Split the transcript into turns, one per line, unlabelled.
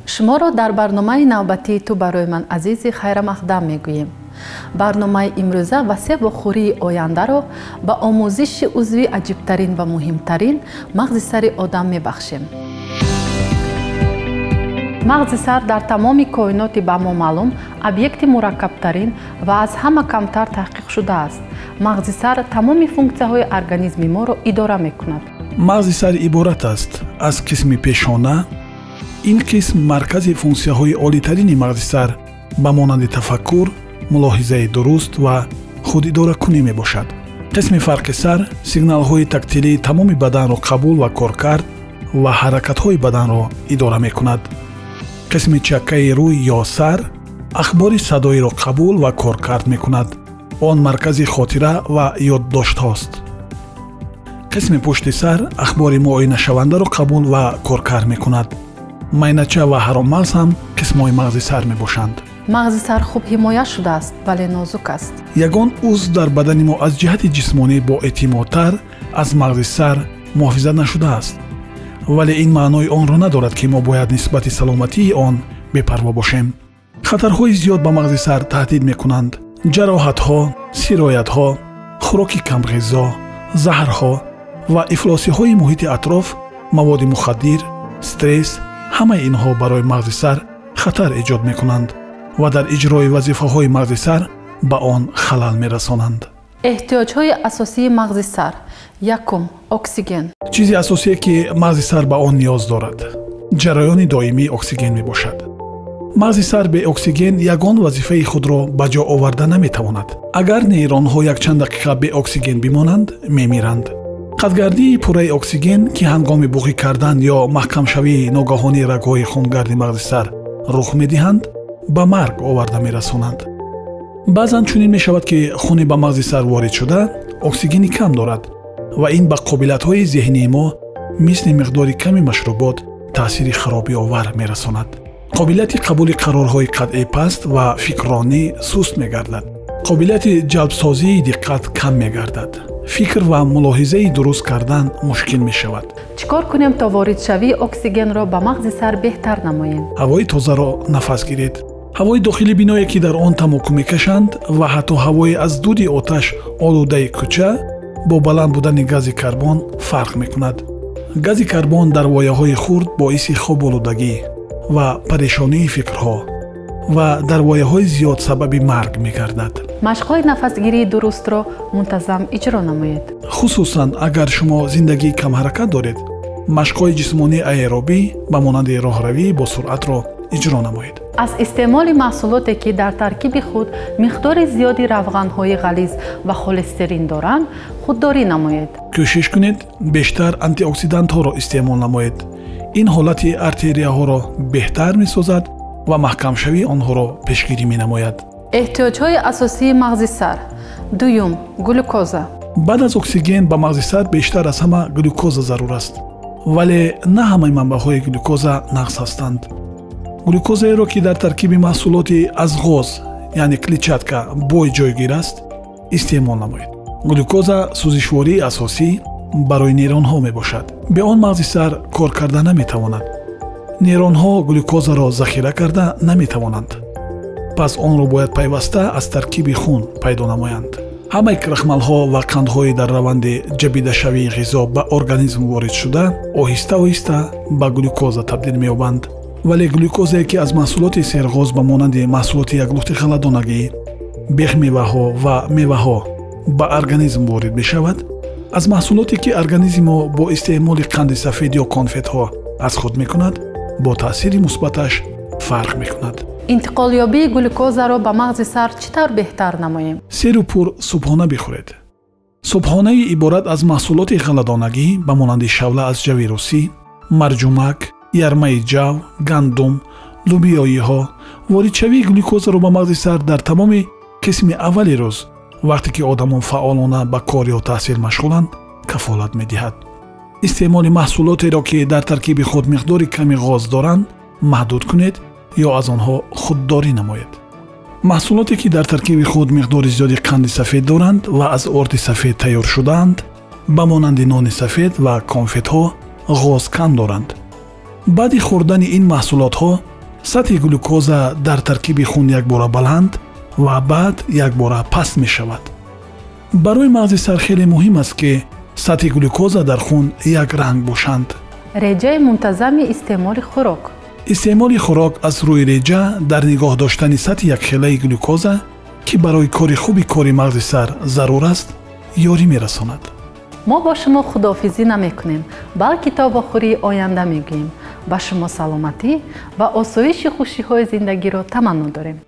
Шуморо дар барномаи навбатии «Ту барои ман азизи» хайрамақдам мегӯем. Барномаи имрӯза ва се вохӯрии ояндаро ба омӯзиши узви аҷибтарин ва муҳимтарин мағзи сари одам мебахшем. Мағзи сар дар тамоми коиноти ба мо маълум объекти мураккабтарин ва аз ҳама камтар таҳқиқ шудааст. Мағзи сар тамоми функсияҳои организми моро идора мекунад.
Мағзи сар иборат аст аз қисми пешона. Ин қисм маркази функсияҳои олитарини мағзи сар ба монанди тафаккур, мулоҳизаи дуруст ва худидоракунӣ мебошад. Қисми фарқи сар сигналҳои тактилии тамоми баданро қабул ва коркард ва ҳаракатҳои баданро идора мекунад. Қисми чаккаи рӯй ё сар ахбори садоиро қабул ва коркард мекунад. Он маркази хотира ва ёддоштҳост. Қисми пушти сар ахбори муоинашавандаро қабул ва коркард мекунад. Майнача ва ҳароммағз ҳам қисмҳои мағзи сар мебошанд.
Мағзи сар хуб ҳимоя шудааст, вале нозук аст.
Ягон узв дар бадани мо аз ҷиҳати ҷисмонӣ боэътимодтар аз мағзи сар муҳофизат нашудааст, вале ин маънои онро надорад, ки мо бояд нисбати саломатии он бепарво бошем. Хатарҳои зиёд ба мағзи сар таҳдид мекунанд: ҷароҳатҳо, сироятҳо, хӯроки камғизо, заҳрҳо ва ифлосиҳои муҳити атроф, маводи мухаддир, стресс. Ҳамаи инҳо барои мағзи сар хатар эҷод мекунанд ва дар иҷрои вазифаҳои мағзи сар ба он халал мерасонанд.
Эҳтиёҷҳои асосии мағзи сар. Якум: оксиген.
Чизи асосие, ки мағзи сар ба он ниёз дорад, ҷараёни доимии оксиген мебошад. Мағзи сар бе оксиген ягон вазифаи худро ба ҷо оварда наметавонад. Агар нейронҳо якчанд дақиқа бе оксиген бимонанд, мемиранд. Қатъгардии пурраи оксиген, ки ҳангоми буғӣ кардан ё маҳкамшавии ногаҳонии рагҳои хунгарди мағзи сар рух медиҳанд, ба марг оварда мерасонанд. Баъзан чунин мешавад, ки хуни ба мағзи сар ворид шуда оксигени кам дорад ва ин ба қобилиятҳои зеҳнии мо мисли миқдори ками машрубот таъсири харобиовар мерасонад. Қобилияти қабули қарорҳои қатъӣ паст ва фикрронӣ суст мегардад. Қобилияти ҷалбсозии диққат кам мегардад. Фикр ва мулоҳизаи дуруст кардан мушкил мешавад.
Чӣ кор кунем, то воридшавии оксигенро ба мағзи сар беҳтар намоем?
Ҳавои тозаро нафас гиред. Ҳавои дохили биное, ки дар он тамоку мекашанд, ва ҳатто ҳавои аз дуди оташ олудаи кӯча бо баланд будани гази карбон фарқ мекунад. Гази карбон дар вояҳои хурд боиси хоболудагӣ ва парешонии фикрҳо ва дар вояҳои зиёд сабаби марг мегардад.
Машқҳои нафасгирии дурустро мунтазам иҷро намоед.
Хусусан агар шумо зиндагии камҳаракат доред, машқҳои ҷисмонии аэробӣ ба монанди роҳравӣ бо суръатро иҷро намоед.
Аз истеъмоли маҳсулоте, ки дар таркиби худ миқдори зиёди равғанҳои ғализ ва холестерин доранд, худдорӣ намоед.
Кӯшиш кунед бештар антиоксидантҳоро истеъмол намоед. Ин ҳолати артерияҳоро беҳтар месозад ва маҳкамшавии онҳоро пешгирӣ менамояд.
Эҳтиёҷҳои асосии мағзи сар. Дуюм: глюкоза.
Баъд аз оксиген ба мағзи сар бештар аз ҳама глюкоза зарур аст, вале на ҳамаи манбаъҳои глюкоза нағз ҳастанд. Глюкозаеро, ки дар таркиби маҳсулоти аз ғоз, яъне клетчатка, бой ҷойгир аст, истеъмол намоед. Глюкоза сӯзишвории асосӣ барои нейронҳо мебошад. Бе он мағзи сар кор карда наметавонад. Нейронҳо глюкозаро захира карда наметавонанд, пас онро бояд пайваста аз таркиби хун пайдо намоянд. Ҳамаи крахмалҳо ва қандҳои дар раванди ҷабидашавии ғизо ба организм ворид шуда оҳиста оҳиста ба глюкоза табдил меёбанд. Вале глюкозае, ки аз маҳсулоти серғоз ба монанди маҳсулоти яклухти ғалладонагӣ, бехмеваҳо ва меваҳо ба организм ворид мешавад, аз маҳсулоте, ки организми мо бо истеъмоли қанди сафед ё конфетҳо аз худ мекунад, бо таъсири мусбаташ фарқ мекунад.
Интиқолёбии глюкозаро ба мағзи сар чӣ тавр беҳтар намоем?
Серу пур субҳона бихӯред. Субҳонаи иборат аз маҳсулоти ғалладонагӣ ба монанди шавла аз ҷави русӣ, марҷумак, ярмаи ҷав, гандум, лубиёиҳо воридшавии глюкозаро ба мағзи сар дар тамоми қисми аввали рӯз, вақте ки одамон фаъолона ба кор ё таҳсил машғуланд, кафолат медиҳад. Истеъмоли маҳсулотеро, ки дар таркиби худ миқдори ками ғоз доранд, маҳдуд кунед ё аз онҳо худдорӣ намоед. Маҳсулоте, ки дар таркиби худ миқдори зиёди қанди сафед доранд ва аз орди сафед тайёр шудаанд, ба монанди нони сафед ва конфетҳо, ғоз кам доранд. Баъди хӯрдани ин маҳсулотҳо Сатҳи глюкоза дар таркиби хун якбора баланд ва баъд якбора паст мешавад. Барои мағзи сар хеле муҳим аст, ки сатҳи глюкоза дар хун якранг бошанд.
Реҷаи мунтазами истеъмоли хӯрок.
Истеъмоли хӯрок аз рӯи реҷа дар нигоҳ доштани сатҳи якхелаи глюкоза, ки барои кори хуби кори мағзи сар зарур аст, ёрӣ мерасонад.
Мо бо шумо худоҳофизӣ намекунем, балки то вохӯрии оянда мегӯем. Ба шумо саломатӣ ва осоиши хушиҳои зиндагиро таманно дорем.